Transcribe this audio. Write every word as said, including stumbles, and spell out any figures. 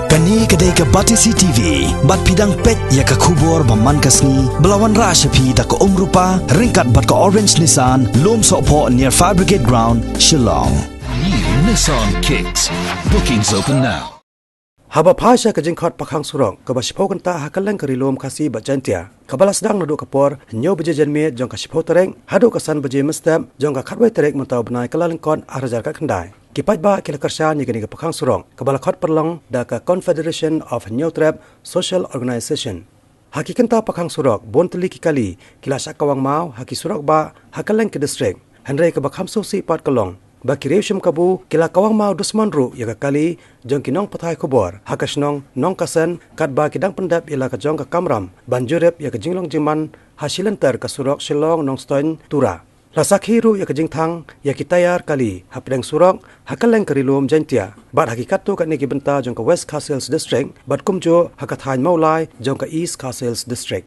Kane ka dei ka Batesi T V, bad phi dang peit ïa ka khubor ba man ka sngi, ba la wanrah sha phi da ka Umrupa, ryngkat bad ka Orange Nissan, Lumsohphoh near Fire Brigade Ground, Shillong. New Nissan Kicks. Bookings open now. Haba phai sha ka jingkhot pakhang surok kaba shiphew kynta ha kylleng ka Ri Lum Khasi bad Jaintia, kaba la sdang naduh ka por hynñiew baje janmiet jong ka shiphew tarik haduh ka san baje mynstep jong ka khatwei tarik mynta u bnai Kyllalyngkot arhajar khatkhyndai. Ki paidbah ki la kyrshan ïa kane ka pakhang surok kaba la khot pynlong da ka Confederation of Hynñiewtrep Social Organization. Ha ki kynta pakhang surok, bun tylli ki kali ki la shah kawang maw ha ki surok bah ha kylleng ka district. Hynrei kaba kham sngewsih pat ka long ba ki riew shim kabu ki la kawang maw dusmon ruh ïa ka kali jong ki nongpathai khubor ha ka shnong Nongkasen, katba ki dang pyndep ïa la ka jong ka kamram ban jurip ïa ka jinglong jingman ha shilynter ka surok Shillong Nongstoiñ Tura. La sakhi ruh ïa ka jingthang ïa ki tyre kali hapdeng surok ha kylleng ka Ri Lum Jaintia bad ha ki katto katne ki bynta jong ka West Khasi Hills District bad kumjuh ha ka thaiñ Mawlai jong ka East Khasi Hills District.